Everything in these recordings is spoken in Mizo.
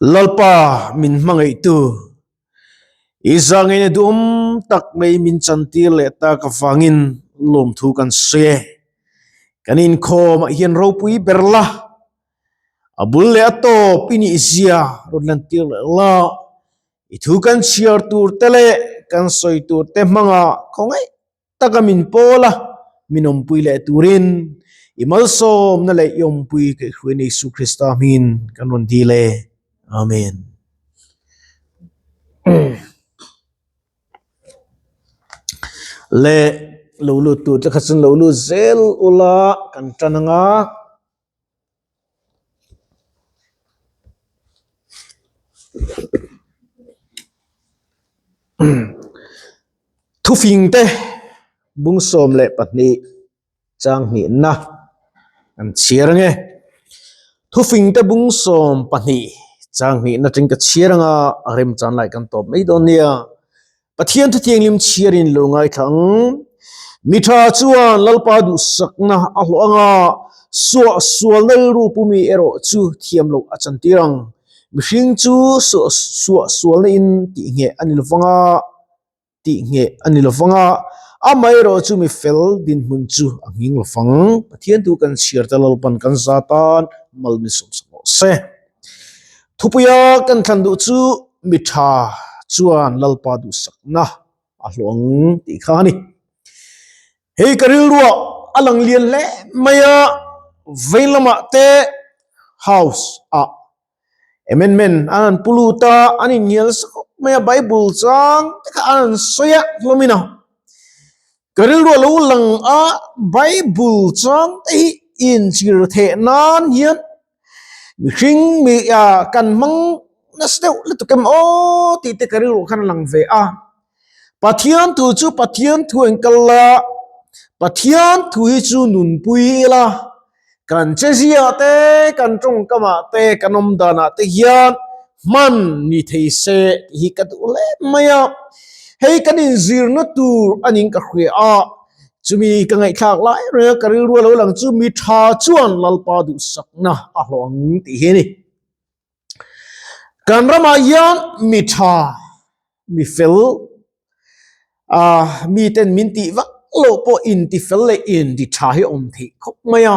Lalpa min hmangaihtu, i zangina duhawm tak mai min chantir leh tak avangin lawmthu kan sawi e. Kan inkhawmah hian ropui ber la, a bul leh a tawp i nih zia rawn lantir leh la, i thu kan chhiar tur te leh kan sawi tur te hmanga khawngaih taka min pawl a, min awmpui leh turin i malsawmna leh i awmpui kaihhruaina Isu Krista hmingin kan rawn dil e. Amen. Le lo lut tur te kha chuan lo lut zel ula kan tan anga. Thufing te bung 12 chang hnihna an chhiar ange. Thufing te bung 12 chang hnihna teng ka chhiar anga a remchan lai kan tawp mai dawn nia. Pathian thuthianghlim chhiarin lo ngaithla ang. Mi tha chuan Lalpa duhsakna a hlawh anga suah sualna rilru pumi erawh chu thiam loh a chantir ang. Mihring chu suah sualna in tih ngheh a ni lovanga tih ngheh a ni lovanga amaherawh chu mi fel dinhmun chu a nghing lovang. Pathian thu kan chhiar te Lalpan kan za tan mal min sawmsak rawh se. Thupuia kan thlan duh chu mi tha chuan Lalpa duhsakna a hlawh ang tih kha a ni. Hei ka rilruah a lang lian hle mai a, vei lamah te house ah amendment an han pu lut a, an inhnial sa khawp mai a, Bible chang te kha an han sawi a hlawmin a. Ka rilruah lo lang a, Bible chang te hi inchhir theh nan hian Mihring mi ah kan hmang nasa deuh lutuk em aw tih te ka rilruah khan a lang ve a. Pathian thu chu Pathian thu eng kal la, Pathian thu hi chu nunpui ila, kan chezia te, kan tawngkamah te, kan awm danah te hian hman ni thei se tih hi ka duh hle mai a. Hei kan inzirna tur a ning ka hria a. Chumi ka ngaihthlak lai reng a ka rilru a lo lang chu mi tha chuan Lalpa duhsakna a hlawh ang tih hi a ni. Kan ramah hian mi tha, mi fel, ah miten min tih vak loh pawh inti fel leh inti tha hi a awm theih khawp mai a.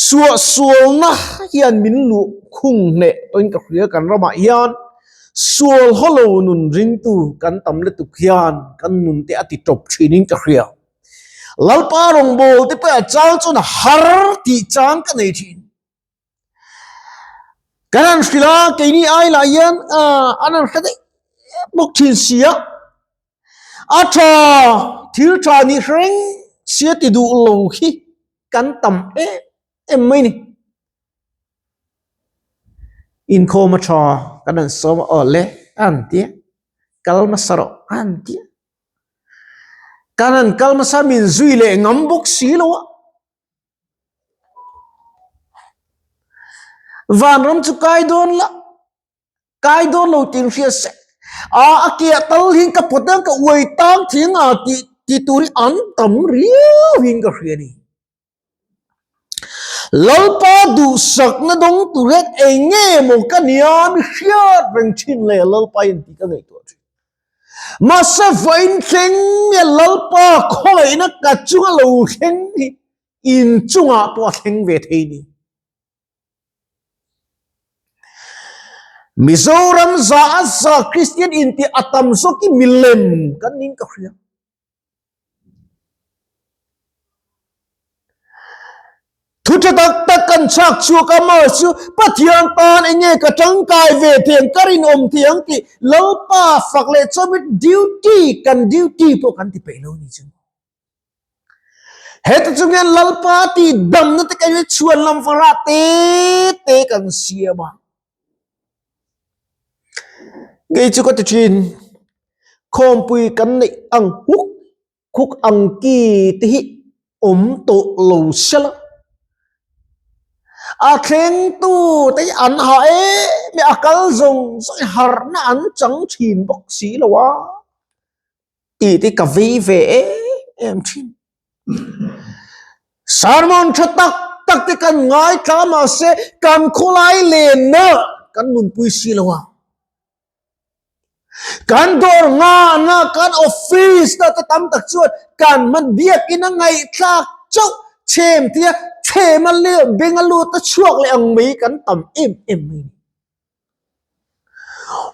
Suahsualna hian min luh khung hneh tawhin ka hria kan ramah hian sual hawlo nun ringtu kan tam lutuk hian kan nun te a ti tawp thinin ka hria. Lalpa rawngbâwl te pawh a chang chuan a har tih chang ka nei thin. Kan han hrilh a, keini ai lah hian an han hre daih bawk thin si a. A tha, thil tha nih hreng sia ti duh lo hi kan tam em em mai ni. Inkhawm a tha kan han sawm a, aw le a han ti a, kal hmasa rawh a han ti a. Kan han kal hmasa min zui leh ngam bawk si lo a. Vanram chu kai dawn la. Kai dawn lo tih hria se a a kiah tal hi ka pawt ang ka uai tang thing a tih ti tur hi an tam riau in ka hria ni. Lalpa duhsakna dawng tur hian eng nge maw ka nia mi hriat reng thin le Lalpa in tih ka ngaihtuah thin. Mahse vawiin thleng nge Lalpa khawngaihna ka chunga lo thleng hi inchungah pawh a thleng ve thei ni. Mizoram za a za Kristian inti a tam zawk hi milem kan ning ka hria. Thu tha tak tak kan chhak chhuak a mar chu Pathian tan enge ka tangkai ve thiang ka rinawm thiang tih Lalpa fak leh chawmit duty kan duty pawh kan ti peih lo ni chu. Heta chung hian Lalpa tih damna te kan chhuan lam fara te te kan siam a. Ngei chu ka ti thin, khawmpui kan neih ang huk huk ang ki te hi awm tawh lo sela. A thlengtu te hi an ha em a kal zawng zawng harhna an chang thin bawk si lo a. Tih te ka vei ve em em thin. Sermon tha tak tak te kan ngaithla mahse kan khawlai lenna kan nunpui si lo a. Kan dawr nghahna, kan office na te tam tak chuan kan hman biakin a ngaihthlak chauh chhem tia chhem a leh beng a lut a chhuak leh ang mai kan tam em em mai a ni.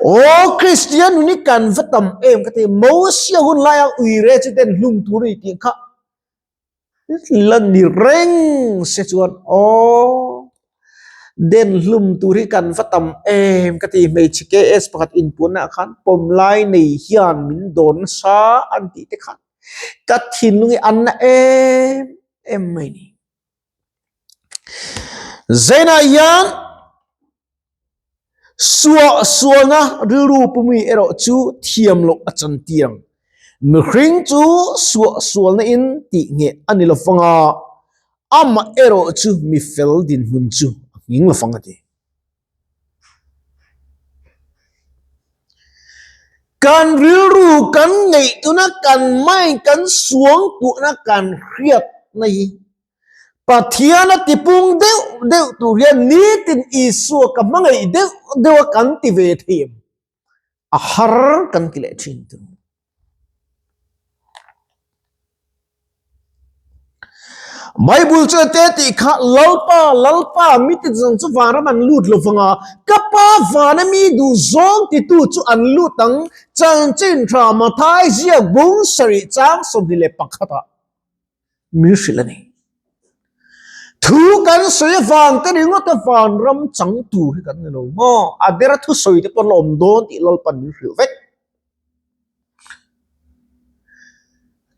Aw Kristian nun hi kan va tam em ka ti, Mosia hun laia uire chu ten hlum tur a ni tih kha la ni reng se chuan aw den hlum tur hi kan va tam em ka ti, hmeichhe KS pakhat inpuanna ah khan pawm lai nei hian min dawn nasa an tih te khan ka thinlung hi an na em em mai a ni. Zainah hian Suah sualna rilru pumi erawh chu thiam loh a chan tiang. Mihring chu suah sualna in tih ngheh a ni lovang a, amah erawh chu mi fel dinhmun chu a nghing lovang a ti. Kan rilru kan ngeihtuna kan mind kan suangtuahna kan hriatna hi Pathian a tipung deuh deuh tur hian nitin Isua ka hmangaih deuh deuh a kan ti ve thei em? A har kan ti leh thin tur. Bible chu te tih kha Lalpa Lalpa mi ti zawng chu vanram an lut lo vanga ka pa vana mi duh zawng titu chu an lut ang chanchin tha Mathai ziak bung sarih chang 21 ah. min hrilh a ni. Thu kan sawi avang te ringawt a vanram chang tur hi kan ni lo maw? A dera thu sawi te pawh an la awm dawn tih Lalpan min hrilh vek.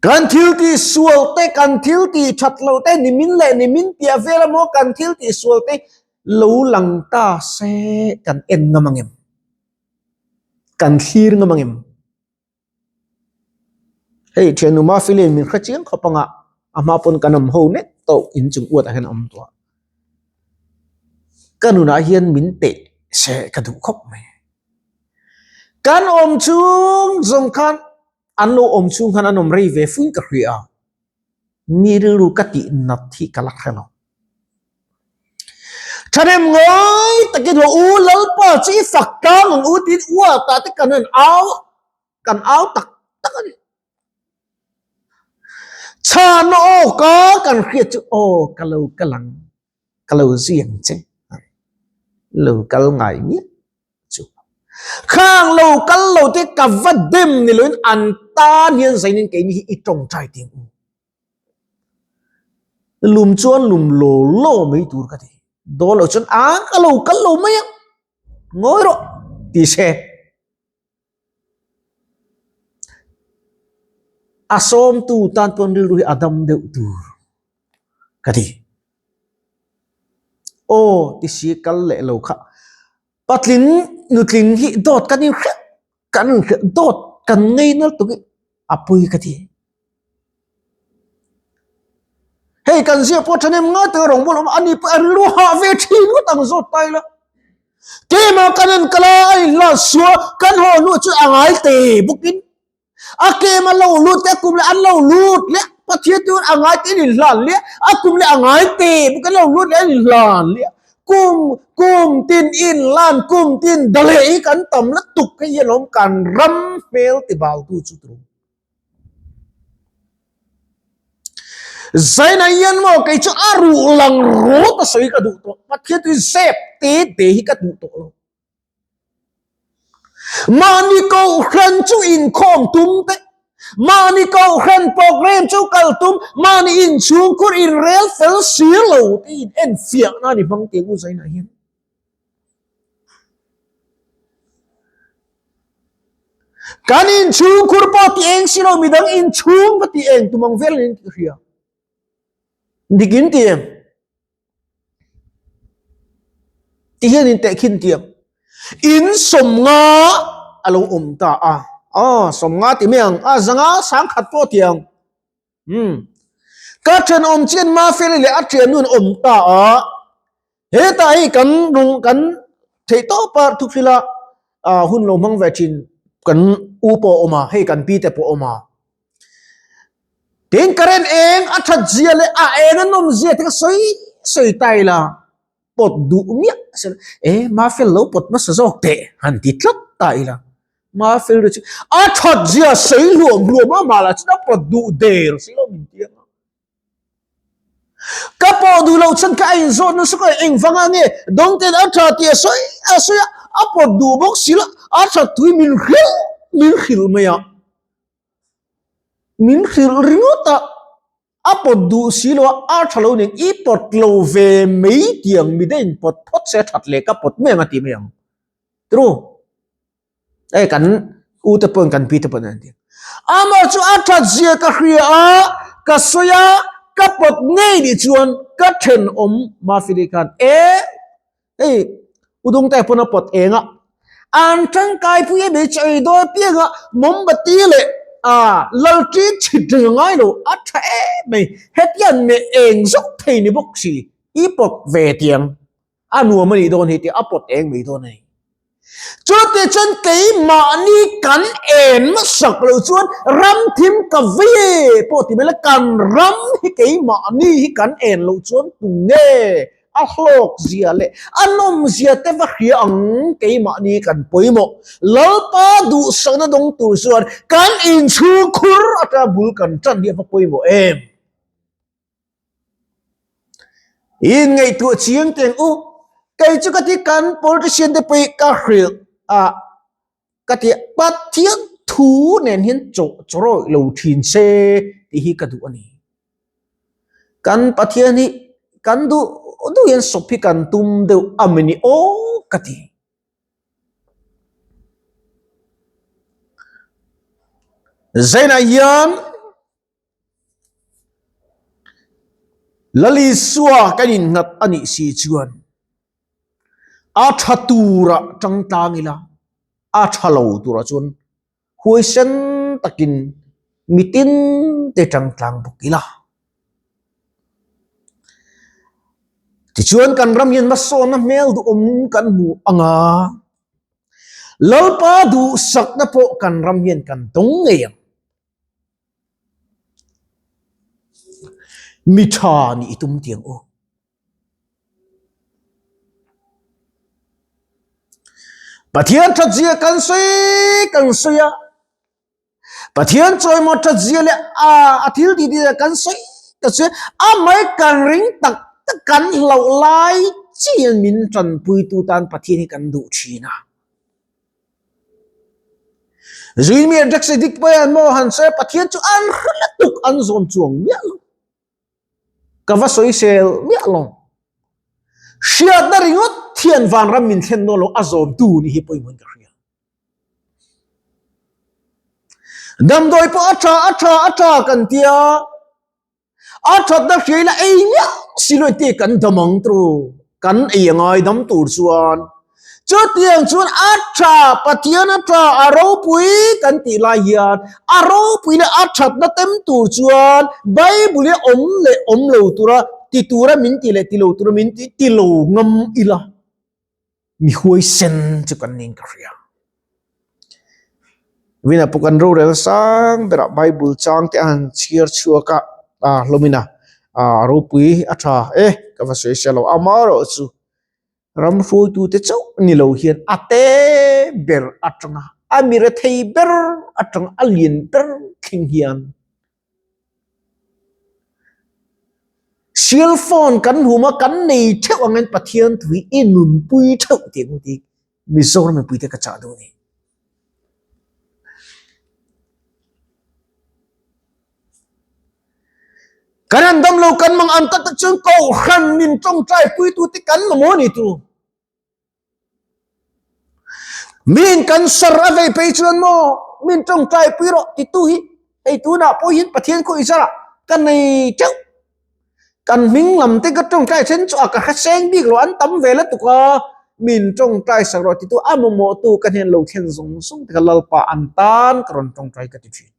Kan thil tih sual te, kan thil tih that loh te, nimin leh nimin piah vel emaw kan thil tih sual te lo lang ta se kan en ngam ang em? Kan thlir ngam ang em? Hei thiannu Mafilian min hre chiang khawp anga a hma pawn kan awm ho nek tawh inchung uat ah hian a awm tawh a ka nunah hian min teh se ka duh khawp mai kan awm chhung zawng khan an lo awm chhung khan an awm rei ve fuin ka hria a mi rilru ka tih nat hi ka la hre lo. Thahnem ngai takin haw u Lalpa chu i fak tlang ang u tiin uatah te kan han au kan au tak tak a ni. Chhana aw ka kan hriat chu aw ka lo kal ang ka lo zui ang che lo kal ngai miah chu. Khang lo kal lo te ka va dem ni loin an tan hian zainin keini hi i tawngtai ting u. Lum chuan lum law law mai tur ka ti. Dawn loh chuan a ka lo kal lo mai ang. Ngawi rawh ti se. A sawmtu tan pawn rilru hi a dam deuh tur ka ti. Aw ti si kal leh lo kha. Patling nutling hi dawt kan inhriat kan inhriat dawt kan ngei nal tuk i a pui ka ti. Hei kan ziak pawh thahnem ngai taka rawngbawl awm a ani pawh a rilru hah ve thin ngawt ang zawt ta ila. Keimah kan en kal a, a inhlan sual kan haw hnu chu a ngai te bawkin a kem a lo lut te a kum leh an lo lut leh Pathian chu a ngai te an inhlan leh a kum leh a ngai te bawk an lo lut leh an inhlan leh kum kum tin inhlan kum tin daleh hi kan tam lutuk hei hi alawm kan ram hmel ti bal tu chu tur. Zaina hian maw kei chu a ruh lang rawt a sawi ka duh tawh Pathian chu zep te te hi ka duh tawh lo. Mahni kohhran chu inkhawm tum te, mahni kohhran program chu kal tum, mahni inchhungkhur inrel fel sir lo te in enfiahna a ni hmang tih u Zaina hian. Kan inchhungkhur pawh ti eng si lo, midang inchhung va ti eng tum ang vel in tih hria. Dik in ti em? Ti hian in tehkhin tiang. In 50 a lo awm ta a. Aw, 50 ti mai ang. A, zanga 1000 pawh ti ang. Umm. Ka thenawm chian Mafeli leh a thiannu an awm ta a, hetah hei kan rung kan theih tawp a thuhril a, ah hun lo hmang ve thin kan u pawh a awm a, hei kan pi te pawh a awm a. Tin current eng a that zia leh a eng a nawm zia te ka sawi sawi ta ila. pawt duh miah se e Mafel lo pawt hmasa zawk teh han ti tlat ta ila. Mafel ri chu a that zia sawi hluam hluam a mahla chuan a pawt duh der si lo min ti ang a. Ka pawh duh loh chuan ka inzawt nasa ka engvanga nge dawngten a tha tih a sawi a sawi a, a pawt duh bawk si lo a that tui min hrilh min hrilh mai a. Min hrilh ringawt a, a pawt duh si lo a, a tha lo nen i pawt lo ve mai tiang mi daih in pawt phawt se a that leh ka pawt mai ang a ti mai ang. True. Hei kan u te pawn kan pi te pawn an ti. Amah chu a that zia ka hria a, ka sawi a, ka pawt ngei nih chuan ka thenawm Mafili khan e hei Udungte pawn a pawt eng a, an tangkai pui em ei chu ei dawn apiang a mombati leh a lalṭi chhit reng a ngai lo a tha em mai hetiang meh eng zawk thei ni bawk si i pawt ve tiang. A nuam a nih dawn hi tih a pawt eng mai dawn a ni. Chutih chuan keimahni kan en hmasak loh chuan ram thim ka vei e pawh ti mai la, kan ram hi keimahni hi kan en loh chuan tunge a hlawk zia leh a nawm zia te va hria ang keimahni kan pawimawh. Lalpa duhsakna dawng tur chuan kan inchhung khur atanga bul kan tan hi a va pawimawh em. In ngaihtuah chiang teng u, kei chu ka ti kan politician te pawh hi ka hrilh a, ka ti Pathian thu nen hian chawh chawrawih lo thin se tih hi ka duh a ni. Kan Pathian hi kan duh duh hian sawp hi kan tum deuh a mini aw ka ti. Zainah hian. Lalisua kan innghat a nih si chuan a tha tura tang tlang ila, a tha lo turah chuan huaisen takin mitin te tang tlang bawk ila. Tichuan kan ram hian hmasawnna hmel duhawm kan hmu ang a, Lalpa duhsakna pawh kan ram hian kan dawng ngei ang. Mi tha nih i tum tiang u. Pathian that zia kan sawi kan sawi a. Pathian chawimaw that zia leh a a thil tih tih kan sawi kan sawi a. A mai kan ring tak tak kan hlauh lai chian min tanpuitu tan Pathian hi kan duh thin a. Zuimi an taxi dik pawh hian maw han sawi a Pathian chu an hre lutuk an zawn chuang miah lo. Ka va sawi sel miah lo. Hriatna ringawt hian vanram min thlen dawn lo a zawmtu ni hi pawimawhin ka hria. Damdawi pawh a tha a tha a tha kan tia. A thatna hria ila ei miah si lo te kan dam ang tru kan ei a ngai dam tur chuan chutiang chuan a tha Pathian a tha a ropui kan tih lai hian a ropui leh a thatna tem tur chuan Bible hi awm leh awm lo tura ti tura min ti leh ti lo tura min ti ti lo ngam ila. Mi huaisen chu kan ning ka hria. Vina pawh kan rorel sang berah Bible chang te a han chhiar chhuak a, a hlawmin a, a ropui a tha e ka va sawi sia lo. Amaherawh chu ram hruaitute chauh ni lo hian a te ber atanga a mi rethei ber atanga a lian ber thleng hian Cell phone kan hum a, kan nei theuh angin Pathian thu hi i nunpui theuh tih ang tih Mizoram mipuite ka chah duh a ni. Kan han dam lo kan mang an tak tak chuan Kohhran min tawngtai puitute kan mamawh a ni tu. Min kan sar a vei phei chuan maw min tawngtai pui rawh titu hi hei tunah pawh hian Pathian khaw izarah ka nei teuh. Kan hming lam te ka tawngtai then chu a ka hre seng bik lo an tam ve lutuk a, min tawngtai sak rawh titu a mamawhtu ka hnen lo thlen zawng zawng te kha Lalpa an tan ka rawn tawngtai ka ti thin.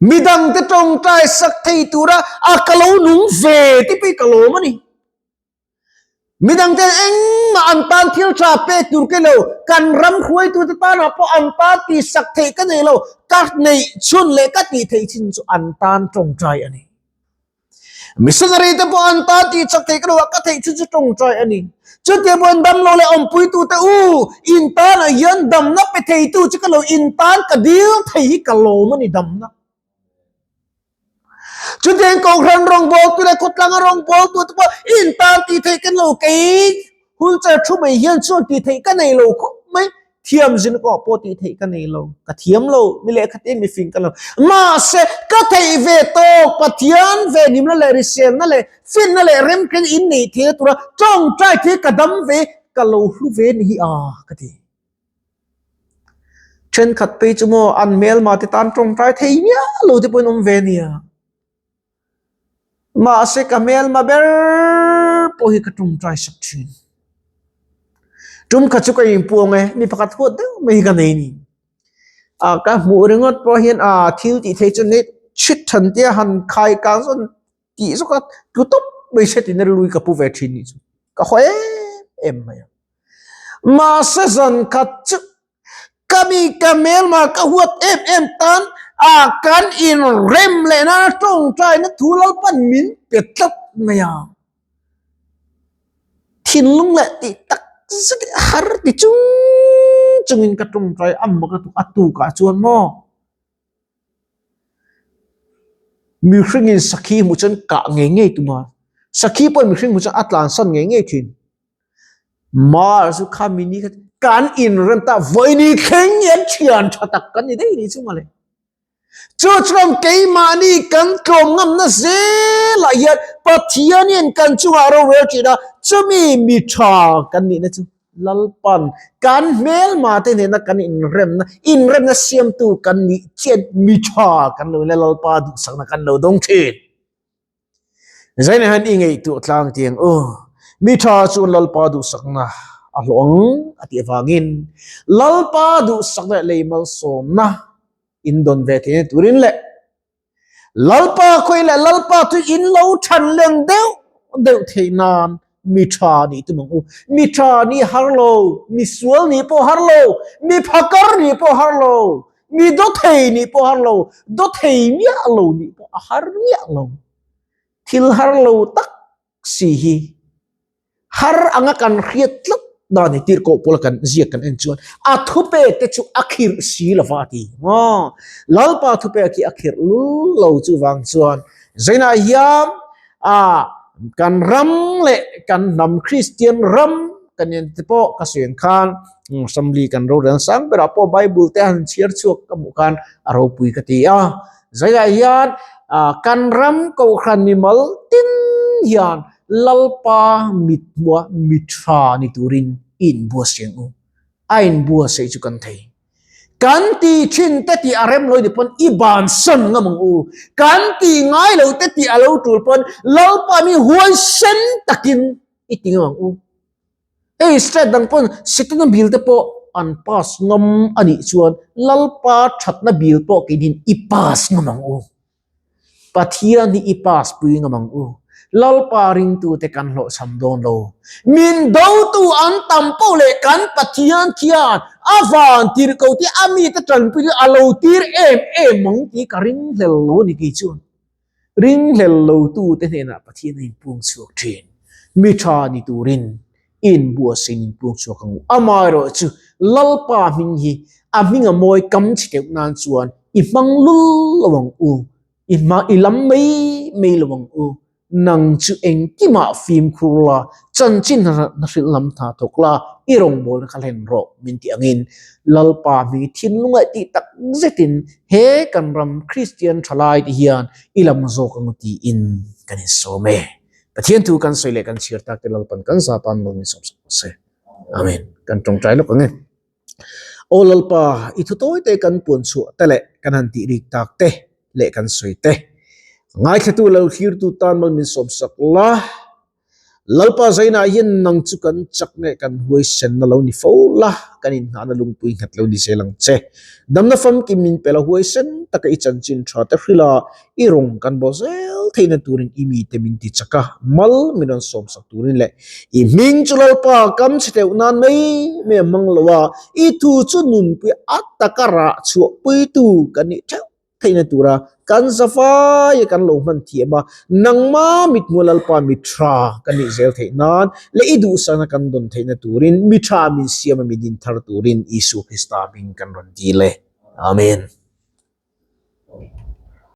Midangte tawngtai sak thei tura a ka lo nung ve te pawh hi ka lawm a ni. Midangte engmah an tan thil tha pek tur ka lo, kan ram hruaitute tanah pawh an tan tih sak theih ka nei lo, ka neih chhun leh ka tih theih chin chu an tan tawngtai a ni. Missionary te pawh an tan tih chak thei ka lo a, ka theih chu chu tawngtai a ni. Chutiang pawhin damlo leh awmpuitu te u, in tanah hian damna pe theitu chu ka lo in tan ka dil thei hi ka lawm a ni damna. Chutiang Kohhran rawngbawltu leh khawtlanga rawngbawltu te pawh in tan tih theih ka lo kei wheelchair thu mai hian chuan tih theih ka nei lo khawp mai. Thiam zin kawh pawh tih theih ka nei lo, ka thiam lo, mi lehkha te mi fing ka lo. Mahse, ka theih ve tawk Pathian ve nimna leh riselna leh finna leh remkhen in neih theihna tura tawngtai thil ka dam ve, ka lo hlu ve ni hi a, ka ti. Thenkhat phei chu maw an hmelma te tan tawngtai thei miah lo te pawhin awm ve nia. Mahse ka hmelma ber pawh hi ka tawngtai sak thin. Tum kha chu ka inpuang e, mi pakhat huat deuh mai hi ka nei ni. A ka hmuh ringawt pawh hian a thil tih theih chu nei chhit than tia han khai kang zawn tih zawk a tlu tawp mai hre tina lui ka pu ve thin nih chu. Ka haw em em mai a. Mahse zan khat chu Ka mi ka hmelma ka huat em em tan a kan inrem leh nana tawngtaina thu Lalpan min pe tlat mai a. Thinlung leh tih tak zet i har ti chung chungin ka tawngtai a mak lutuk a tukah chuan maw mihringin sakhi hmuh chuan kah ngei ngei tum a, sakhi pawhin mihring hmuh chuan a tlansan ngei ngei thin. Mar chu kha mini kha kan inrem ta vawiini thleng hian thian tha tak kan ni daih ni chu mawle. Chu chuan keimahni kan tlawm ngamna zelah hian Pathian hian kan chungah rorel thin a, chumi mi tha kan nihna chu Lalpan kan hmelma te hnena kan inremna, inremna siamtu kan nih chian mi tha kan lo ina Lalpa duhsakna kan lo dawng thin. Zaina hian i ngaihtuah tlang tiang u, mi tha chuan Lalpa duhsakna a hlawh ang a tih avangin Lalpa duhsakna leh lei malsawmna in dawn ve theihna turin leh Lalpa khawi leh Lalpa chu in lo than len deuh deuh theih nan mi tha nih tum ang u. Mi tha nih har lo, mi sual nih pawh har lo, mi phakar nih pawh har lo, Mi dawthei nih pawh har lo, dawthei miah lo nih pawh a har miah lo. Thil har lo tak si hi har anga kan hriat tlat dan hi tirhkoh pawla kan ziak kan en chuan a thupek te chu a khirh si lo va a ti. Aw, Lalpa thupek hi a khirh lul lo chuvang chuan zainah hian a kan ram leh kan hnam Kristian ram kan en te pawh ka sawi ang khan assembly kan rorel sang berah pawh bible te han chhiar chhuak ka hmuh khan a ropui ka ti a zaiah hian ah kan ram kohhran mimal tin hian lalpa mit hmua mi tha ni turin i inbuatsaih ang u a inbuatsaih chu kan thei. Kan ti thin te tih a rem lo ni pawn i bansan ngam ang u. Kan ti ngai lo te tih a lo tul pawn Lalpa mi huaisen takin i ti ngam ang u. Hei state dang pawn Setana bill te pawh an pass ngam a nih chuan Lalpa thatna bill pawh keinin i pass ngam ang u. Pathian hi i pass pui ngam ang u. Lalpa ringtute kan hlawhchham dawn lo. Min dotu an tam poh leh kan Pathian khian a van tirh ko tih a mite tanpui chu a lo tir em em ang tih ka ringhlel lo a ni kei chuan. Ringhlel lotute hnenah Pathian a inpuang chhuak thin. Mi tha ni turin inbuatsaih inpuang chhuak ang u. Amaherawh chu Lalpa hming hi a hming a mawi kam chhe deuh nan chuan i hmang lul lo ang u, i hma i lam mai mai lo ang u. Nang chu engkimah fimkhur la, chanchin hna hrilh lam hna thawk la, i rawngbawlna kha hlen rawh min tih angin Lalpa hming i thinlung leh tih tak zetin he kan ram Kristian thalai te hian i lam zawk ang u tiin kan insawm e. Pathian thu kan sawi leh kan chhiar tak te Lalpan kan za tan lo min sawm sak rawh se. Amen. Kan tawngtai lawk ang e. Aw Lalpa, i thu tawi te kan puan chhuah te leh kan han tih rik tak te leh kan sawi te. Ngaithlatu lo thlirtu tan mal min sawm sak la. Lalpa zainah hian nang chu kan chak nge kan huaisenna lo ni fo la, kan inngahna lungpui nghet lo ni zel ang che. Damna famkim min pe la huaisen taka i chanchin tha te hrilh a, I rawng kan bo zel theihna turin i mite min ti chak a, mal min rawn sawmsak turin leh i hming chu Lalpa kam chhe deuh nan mai mai a hmang lo a, i thu chu nunpui a taka rah chhuahpuitu kan nih theuh. theihna tura kan zafaia kan lo hman thiam a, nangma mithmuh Lalpa mi tha ka nih zel theih nan leh i duhsakna kan dawn theihna turin mi tha min siama mi din thar turin Isua Krista hming kan rawn dil e. Amen.